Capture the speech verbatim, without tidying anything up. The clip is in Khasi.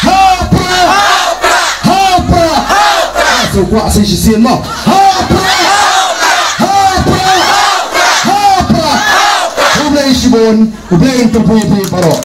Ha pra! Ha pra! So kwah sa shisien mo. Ha pra! Ha pra! Ha pra! U Blei shibun, U Blei un kyrkhu ïa phi baroh.